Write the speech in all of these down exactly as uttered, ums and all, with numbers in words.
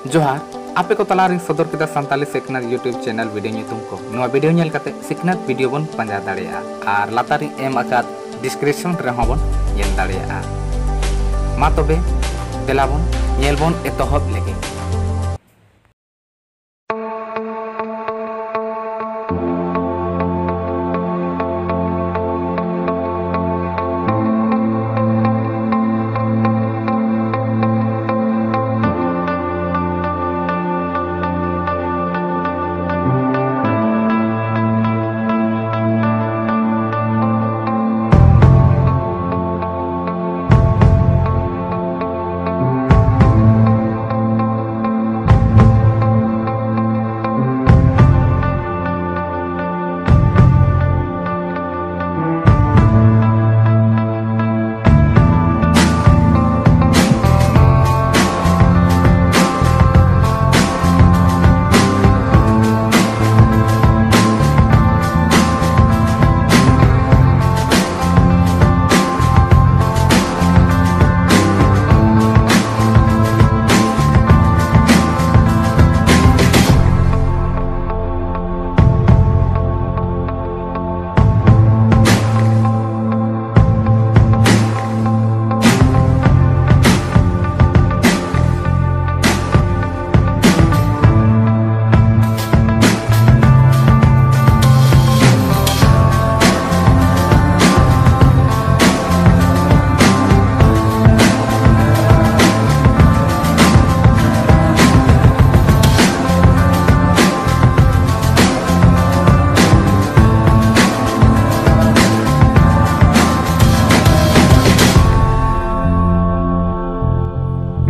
ᱡᱚᱦᱟᱨ, ᱟᱯᱮ ᱠᱚ ᱛᱟᱞᱟ ᱨᱤᱧ ᱥᱚᱫᱚᱨ ᱠᱮᱫᱟ ᱥᱟᱱᱛᱟᱞᱤ ᱥᱤᱠᱷᱱᱟᱹᱛ YouTube channel video ᱧᱩᱛᱩᱢ ᱠᱚ᱾ ᱱᱚᱣᱟ video ᱧᱮᱞ ᱠᱟᱛᱮ ᱥᱤᱠᱷᱱᱟᱹᱛ video ᱵᱚᱱ ᱯᱟᱸᱡᱟ ᱫᱟᱲᱮᱭᱟᱜᱼᱟ ᱟᱨ ᱞᱟᱛᱟᱨ ᱨᱤᱧ ᱮᱢ ᱟᱠᱟᱫ description ᱨᱮᱦᱚᱸ ᱵᱚᱱ ᱧᱮᱞ ᱫᱟᱲᱮᱭᱟᱜᱼᱟ᱾ ᱢᱟ ᱛᱚᱵᱮ ᱫᱮᱞᱟ ᱵᱚᱱ ᱧᱮᱞ ᱵᱚᱱ ᱮᱛᱚᱦᱚᱵ ᱞᱮᱜᱮ᱾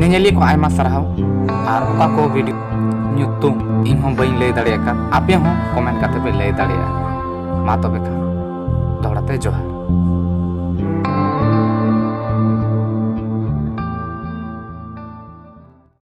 ᱧᱮᱧᱮᱞᱤᱭᱟᱹ ᱠᱚ ᱟᱭᱢᱟ ᱥᱟᱨᱦᱟᱣ᱾ ᱟᱨ ᱚᱠᱟ ᱠᱚ video ᱧᱩᱛᱩᱢ ᱤᱧ ᱦᱚᱸ ᱵᱟᱹᱧ ᱞᱟᱹᱭ ᱫᱟᱲᱮᱭᱟᱜ ᱠᱟᱱ, ᱟᱯᱮ ᱦᱚᱸ comment ᱠᱟᱛᱮ ᱯᱮ ᱞᱟᱹᱭ ᱫᱟᱲᱮᱭᱟᱜᱼᱟ᱾ ᱢᱟ ᱛᱚᱵᱮ ᱠᱷᱟᱱ ᱫᱚᱦᱲᱟ ᱛᱮ ᱡᱚᱦᱟᱨ᱾